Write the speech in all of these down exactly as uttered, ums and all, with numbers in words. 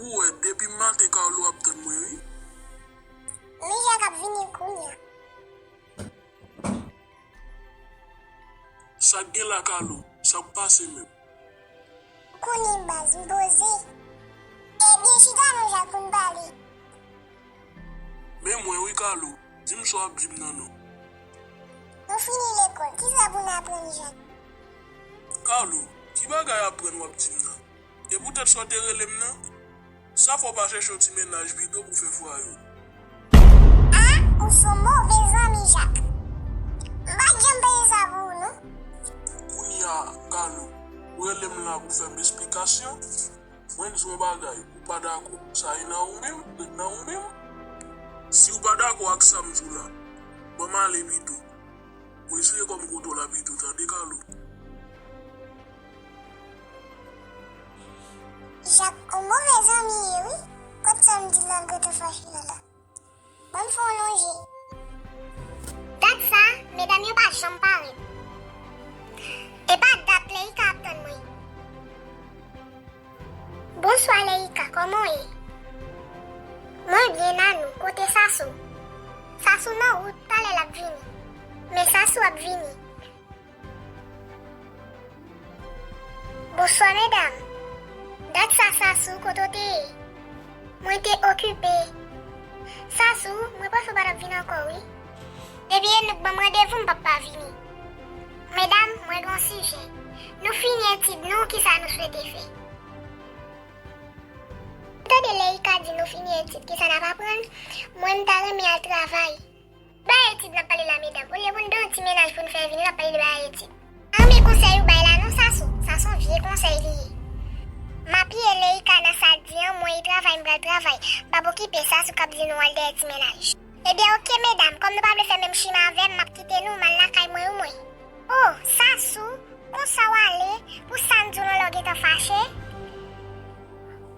Ou wè, depi maten Carlo ap tann mwen, wi. Men Jak ap vini kounye a. Sa k gen la, Carlo? Sa k pase menm? Konnen baz, m poze. Ebyen, chita non Jak pou n pale. Men mwen wi, Carlo. Di m sa w ap di m nan non. Nou fini lekòl, kisa pou n aprann Jak? Carlo, ki bagay aprann w ap di m nan? E poutèt sa w te rele m nan? Sa fè w pa chèche yon ti mennaj pito pou fè fwaye w? Ah, ou se yon move zanmi, Jak. M pa t janm panse sa pou ou, non. Kounye a, Carlo, ou rele m la pou fè m esplikasyon? Mwen di w yon bagay, ou pa dakò, sa e nan ou menm, ret nan ou menm. Si w pa dakò ak sa m di w la, ban m ale pito. Mwen jwe kòm koto la pito, tande, Carlo. Jak, yon move zanmi ye, wi. Kot sa m di l la, l gentan fache la, la. Ban m fè w lonje. Dat sa, medam yo pa janm pare. E pa dat Leika ap tann mwen. Bonswa, Leika, kòman w ye? Mwen byen, Nanou, kote Sasou? Sasou nan wout, talè l ap vini. Men Sasou ap vini. Bonswa, medam. Dat sa, Sasou, kote w te ye? Mwen te okipe. Sasou, mwen panse w pa t ap vin ankò, wi. Depi Enouk ban m randevou, m p ap pa vini. Medam, mwen gen yon sijè. Nou fini etid nou, kisa nou swete fè? Tande Leika di nou fini etid, kisa n ap aprann? Mwen, m ta renmen al travay. Bay etid n ap pale la, medam. Olye pou n gen yon ti mennaj pou n fè vini, n ap pale de bay etid. Anben, konsèy ou bay la non, Sasou. Sa se yon vye konsèy li ye. M apiye Leika nan sa l di an, mwen, e travay m pral travay. M p ap okipe Sasou k ap di nou al dèyè ti mennaj. Ebyen, oke, medam, kòm nou pa vle fè menm chimen avè m, m ap kite nou, m al lakay mwen, wi, mwen. O, Sasou, konsa w ale, pou sa n di w lan lè w gentan fache?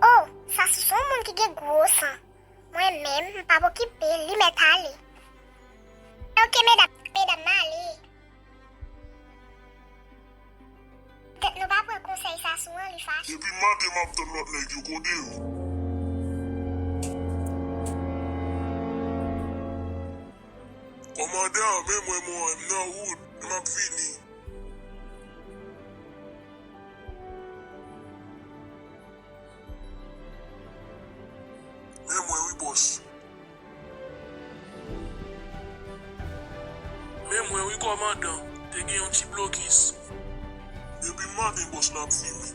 O, Sasou se yon moun ki gen gwo san. Mwen menm, m p ap okipe l, li mèt ale. Oke, medam, medam, m ale. Tèt nou pa pran konsèy Sasou an, li fache. Depi maten m ap tann lòt nèg yo, kote yo? Kòmandan, men mwen, mwen, m nan wout, m ap vini. Men mwen wi, bòs. Men mwen wi, kòmandan. Te gen yon ti blokis. Depi maten, bòs la ap fimen.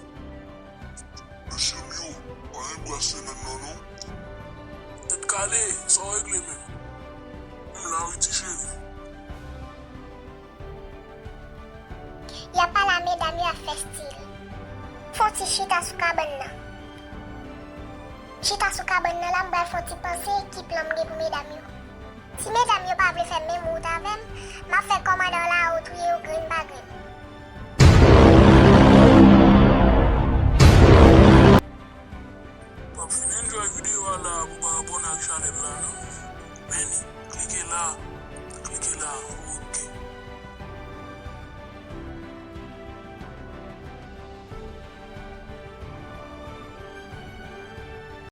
Mesye m yo, pa gen bras sèmèn nan non. Tèt kale, sa w regle menm? M la wi, ti cheve. Y ap pale a medam yo, y ap fè stil. Fè yon ti chita sou kabann nan. Chita sou kabann nan la, m pral fè yon ti panse ki plan m gen pou medam yo. Si medam yo pa vle fè menm wout avè m, m ap fè kòmandan la touye yo grenn pa grenn.